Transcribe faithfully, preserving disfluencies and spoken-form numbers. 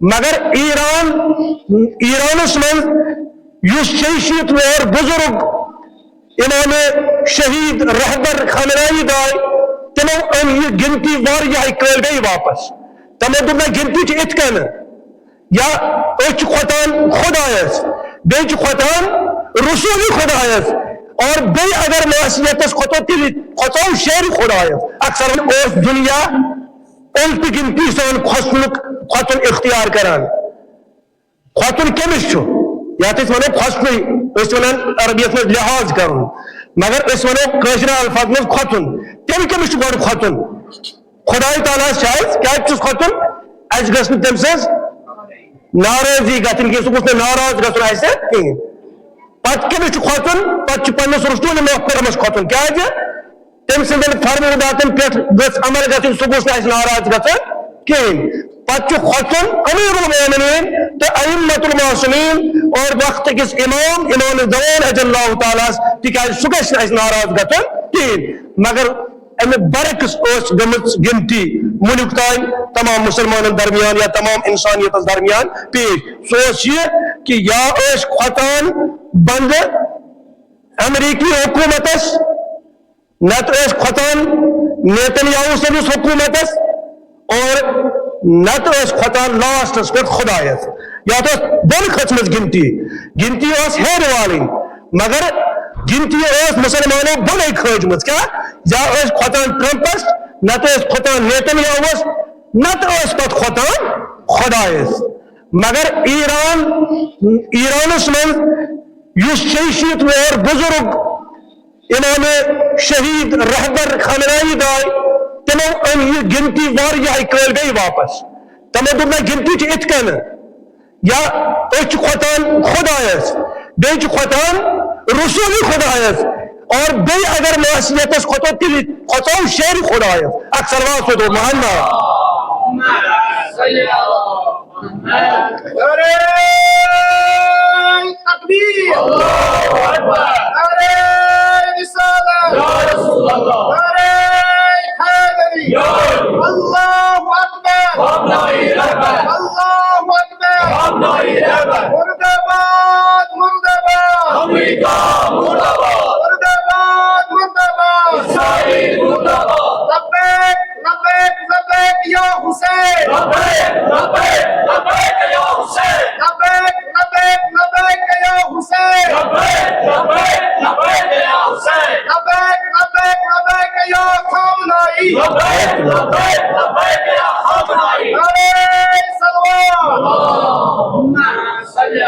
مگر ایران، ایرانس منٛز یُس شیٚیہِ شیٖتھ وُہر بزرگ امام شہید رہبر خامنائی داے، تِمو أنۍ یہِ گنتی واریاہ کٲلۍ بیٚیہِ واپس۔ تِمو دوٚپ، نہ، گنتی چھِ اِتھ کٔنۍ، یا أسۍ چھِ کھۄتان خۄدایس، بیٚیہِ چھِ کھۄتان رسول خۄدایس، اور بیٚیہِ اگر معصیتس کھۄتو، تیٚلہِ کھۄژو شیر خۄدایس۔ اکثر اوس دُنیا الٹہٕ گنتی سان کھۄژنُک، کھۄژُن اختیار کران۔ کھۄژُن کٔمِس چھُ؟ یتھ أسۍ ونو کھۄژنُے، أسۍ چھِ ونان عربیس منٛز لحاظ کرُن، مگر أسۍ ونو کٲشرٮ۪ن الفاظن منٛز کھۄژُن۔ تیٚلہِ کٔمِس چھُ گۄڈٕ کھۄژُن؟ خۄداے تعالیٰ ہس چھُ اَسہِ، کیٛازِ چھُس کھۄژُن؟ اَسہِ گٔژھ نہٕ تٔمۍ سٕنٛز ناراضی گژھٕنۍ کینٛہہ، سُہ گوٚژھ نہٕ ناراض گژھُن اَسہِ کِہیٖنۍ۔ پتہٕ کٔمِس چھُ کھۄژُن؟ پتہٕ چھُ پننِس رسول محترمس کھۄژُن۔ کیٛازِ؟ تٔمۍ سٕنٛدٮ۪ن فرموداتن پٮ۪ٹھ گٔژھ عمل گژھٕنۍ، سُہ گوٚژھ نہٕ اَسہِ ناراض گژھُن کِہیٖنۍ۔ پتہٕ چھُ کھۄژُن امیر المومنین تہٕ ائمۃ المعصومین اور وقت کِس امام، امام زمان رضی اللہ تعالیٰ ہس، تِکیٛازِ سُہ گژھِ نہٕ اَسہِ ناراض گژھُن کِہیٖنۍ۔ مگر امہِ برعکس ٲس گٔمٕژ گنتی وُنیُک تام تمام مسلمانن درمیان یا تمام انسانیتس درمیان پیش۔ سُہ اوس یہِ کہِ یا ٲسۍ کھۄژان بندٕ امریکی حکومتس، نتہٕ ٲسۍ کھۄژان نیتن یاہو سٕنٛدِس حکومتس، اور نتہٕ ٲسۍ کھۄژان لاسٹس پٮ۪ٹھ خۄدایس۔ یتھ ٲس بۄن کھٔژمٕژ گنتی، گنتی ٲس ہیرِ والٕنۍ، مگر گنتی ٲس مسلمانو بۄنے کھٲجمٕژ۔ کیٛاہ؟ یا ٲسۍ کھۄژان ٹرمپس، نتہٕ ٲسۍ کھۄژان نیتن یاہوس، نتہٕ ٲسۍ پتہٕ کھۄژان خۄدایس۔ مگر ایران، ایرانس منٛز یُس شیٚیہِ شیٖتھ وُہر بزرگ امام شہید رہبر خامنائی داے، تِمو أنۍ یہِ گنتی واریاہ کٲلۍ بیٚیہِ واپس۔ تِمو دوٚپ، نہ، گنتی چھِ اِتھ کٔنۍ، یا أسۍ چھِ کھۄتان خۄدایس، بیٚیہِ چھِ کھۄتان رسول خۄدایس، اور بیٚیہِ اگر معصیتس کھۄتو، تیٚلہِ کھۄژو شیر خۄدایس۔ اکھ صلوات سوزو محمد۔ نعرہ تکبیر۔ اللہ اکبر۔ نعرہ رسالت۔ یا رسول اللہ۔ نعرہ حیدری۔ یا علی۔ اللہ اکبر۔ اللہ اکبر۔ اللہ اکبر۔ اللہ اکبر۔ مردہ باد، مردہ باد۔ امریکہ مردہ باد۔ مردہ باد، مردہ باد۔ اسرائیل مردہ باد۔ لبیک، لبیک، لبیک یا حسین۔ لبیک، لبیک، لبیک یا حسین۔ لبیک، لبیک، لبیک یا حسین۔ لبیک، لبیک، لبیک یا حسین۔ لبیک، لبیک، لبیک یا خامنائی۔ لبیک، لبیک، لبیک یا خامنائی۔ نعرہ صلوات۔ اللہم صل علی